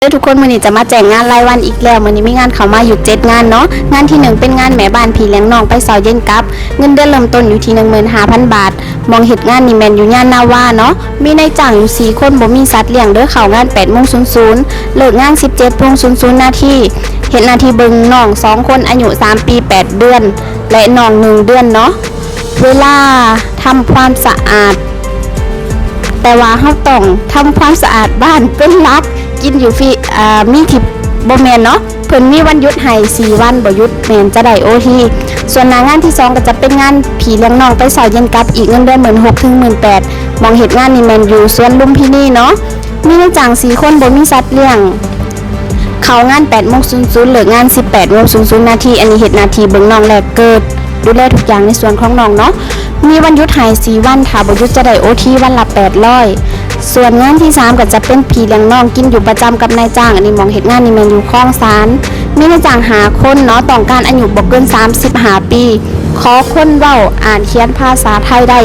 ເດີທຸກຄົນ, ມື້ນີ້ຈະມາແຈ້ງງານລາຍວັນອີກແລ້ວ. ມື້ນີ້ມີງານເຂົ້າມາຢູ່ເຈັດງານເນາະ. ງານທີໜຶ່ງເປັນງານແມ່ບ້ານພີ່ລ້ຽງນ້ອງໄປເຊົ້າເຢັນກັບ, ເງິນເດືອນເລີ່ມຕົ້ນຢູ່ທີ່ໜຶ່ງໝື່ນຫ້າພັນບາດ. ໝ່ອງເຮັດງານນີ້ແມ່ນຢູ່ຍານນາວາເນາະ. ມີນາຍຈ້າງຢູ່ສີ່ຄົນ, ບໍ່ມີສັດລ້ຽງເດີ. ເຂົ້າງານແປດໂມງສູນສູນ, ເລີກງານສິບເຈັດໂມງສູນສູນນາທີ. ເຮັດໜ້າທີ່ເບິ່ງນ້ອງສອງຄົນ, ອາຍຸສາມປີແປດເດືອນ ແລະ ນ້ອງໜຶ່ງເດືອນເນາະ. ເວລາທຳຄວາມສະອາດ, ແຕ່ວ່າເຮົາຕ້ອງທຳຄວາມສະອາດບ້ານເປັນຫຼັກ, ກິນຢູ່ຟຣີ, ເອີ ມີທິບບໍ່ແມ່ນເນາະ. ເພິ່ນມີວັນຢຸດໃຫ້ສີ່ວັນ, ບໍ່ຢຸດແມ່ນຈະໄດ້ໂອທີ. ສ່ວນໜ້າງານທີສອງກໍຈະເປັນງານພີ່ລ້ຽງນ້ອງໄປເຊົ້າເຢັນກັບ, ອີກເງິນເດືອນໝື່ນຫົກເຖິງໝື່ນແປດ. ໝ່ອງເຮັດງານນີ້ແມ່ນຢູ່ສວນລຸມພິນີເນາະ. ມີນາຍຈ້າງສີ່ຄົນ, ບໍ່ມີສັດລ້ຽງ. ເຂົ້າງານແປດໂມງສູນສູນ, ເລີກງານສິບແປດໂມງສູນສູນນາທີ. ອັນນີ້ເຮັດໜ້າທີ່ເບິ່ງນ້ອງແລກເກີດ, ດູແລທຸກຢ່າງໃນສວນຂອງນ້ອງເນາະ. ມີວັນຢຸດໃຫ້ສີ່ວັນ, ຖ້າບໍ່ຢຸດຈະໄດ້ໂອທີວັນລະແປດຮ້ອຍ. ສ່ວນງານທີສາມກໍຈະເປັນພີ່ລ້ຽງນ້ອງ, ກິນຢູ່ປະຈຳກັບນາຍຈ້າງ. ອັນນີ້ໝ່ອງເຮັດງານນີ້ແມ່ນຢູ່ຄອງສານ. ມີນາຍຈ້າງຫ້າຄົນເນາະ, ຕ້ອງການອາຍຸບໍ່ເກີນສາມສິບຫ້າປີ, ຂໍຄົນເວົ້າອ່ານຂຽນພາສາໄທໄດ້,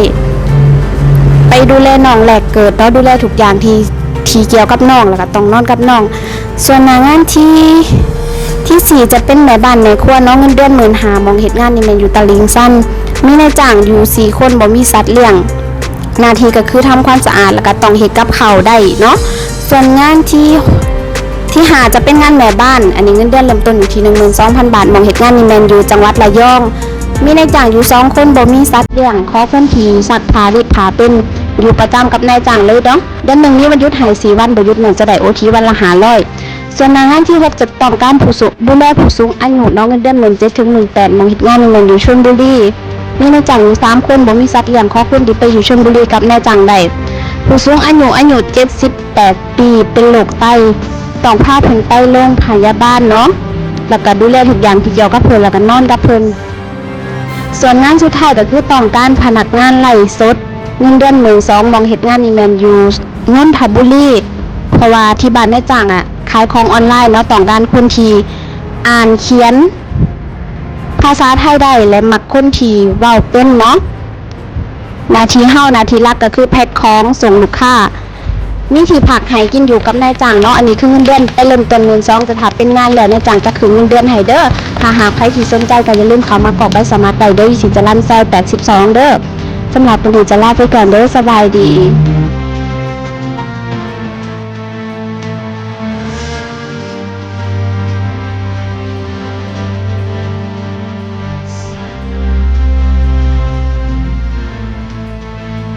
ໄປດູແລນ້ອງແລກເກີດເນາະ, ດູແລທຸກຢ່າງທີ່ ທີ່ກ່ຽວກັບນ້ອງ ແລ້ວກໍຕ້ອງນອນກັບນ້ອງ. ສ່ວນໜ້າງານທີ ທີສີ່ຈະເປັນແມ່ບ້ານແມ່ຄົວເນາະ, ເງິນເດືອນໝື່ນຫ້າ, ໝ່ອງເຮັດງານນີ້ແມ່ນຢູ່ຕະລິ່ງຊັນ. ມີນາຍຈ້າງຢູ່ສີ່ຄົນ, ບໍ່ມີສັດລ້ຽງ. ໜ້າທີ່ກໍຄືທຳຄວາມສະອາດ ແລ້ວກໍຕ້ອງເຮັດກັບເຂົ້າໄດ້ເນາະ. ສ່ວນງານທີ ທີຫ້າຈະເປັນງານແມ່ບ້ານ, ອັນນີ້ເງິນເດືອນເລີ່ມຕົ້ນຢູ່ທີ່ໜຶ່ງໝື່ນສອງພັນບາດ. ໝ່ອງເຮັດງານນີ້ແມ່ນຢູ່ຈັງຫວັດລະຍອງ. ມີນາຍຈ້າງຢູ່ສອງຄົນ, ບໍ່ມີສັດລ້ຽງ. ຂໍຄົນທີ່ຊັກຜ້າ, ລີດຜ້າເປັນ, ຢູ່ປະຈຳກັບນາຍຈ້າງເລີຍເນາະ. ເດືອນໜຶ່ງມີວັນຢຸດໃຫ້ສີ່ວັນ, ບໍ່ຢຸດແມ່ນຈະໄດ້ໂອທີວັນລະຫ້າຮ້ອຍ. ສ່ວນໜ້າງານທີຫົກຈະຕ້ອງການຜູ້ສູງ ດູແລຜູ້ສູງອາຍຸເນາະ, ເງິນເດືອນໝື່ນເຈັດເຖິງໝື່ນແປດ. ໝ່ອງເຮັດງານນີ້ແມ່ນຢູ່ຊົນບູລີ. ມີນາຍຈ້າງຢູ່ສາມຄົນ, ບໍ່ມີສັດລ້ຽງ. ຂໍຄົນທີ່ໄປຢູ່ຊົນບູລີກັບນາຍຈ້າງໄດ້. ຜູ້ສູງອາຍຸ ອາຍຸເຈັດສິບແປດປີ, ເປັນໂລກໄຕ, ຕ້ອງພາເພິ່ນໄປໂລງພະຍາບານເນາະ, ແລ້ວກໍດູແລທຸກຢ່າງທີ່ກ່ຽວກັບເພິ່ນ, ແລ້ວກໍນອນກັບເພິ່ນ. ສ່ວນງານສຸດທ້າຍກໍຄືຕ້ອງການພະນັກງານໄລຟ໌ສົດ, ເງິນເດືອນໝື່ນສອງ. ໝ່ອງເຮັດງານນີ້ແມ່ນຢູ່ ນົນທະບູລີ, ເພາະວ່າທີ່ບ້ານນາຍຈ້າງອະ ຂາຍຂອງອອນລາຍເນາະ, ຕ້ອງການຄົນທີ່ອ່ານຂຽນພາສາໄທໄດ້ ແລະ ມັກຄົນທີ່ເວົ້າເປັນເນາະ. ໜ້າທີ່ເຮົາ, ໜ້າທີ່ຫຼັກກໍຄືແພັກຂອງ, ສົ່ງລູກຄ້າ, ມີທີ່ພັກໃຫ້ກິນຢູ່ກັບນາຍຈ້າງເນາະ. ອັນນີ້ຄືເງິນເດືອນໄປເລີ່ມຕົ້ນໝື່ນສອງ, ແຕ່ຖ້າເປັນງານແລ້ວ ນາຍຈ້າງຈະຂຶ້ນເງິນເດືອນໃຫ້ເດີ. ຖ້າຫາກໃຜທີ່ສົນໃຈກໍຢ່າລືມເຂົ້າມາກອກໃບສະໝັກໄດ້ເດີ, ຢູ່ທີ່ຈະລັນຊອຍແປດສິບສອງເດີ. ສຳລັບມື້ນີ້ຈະລາໄປກ່ອນເດີ, ສະບາຍດີ.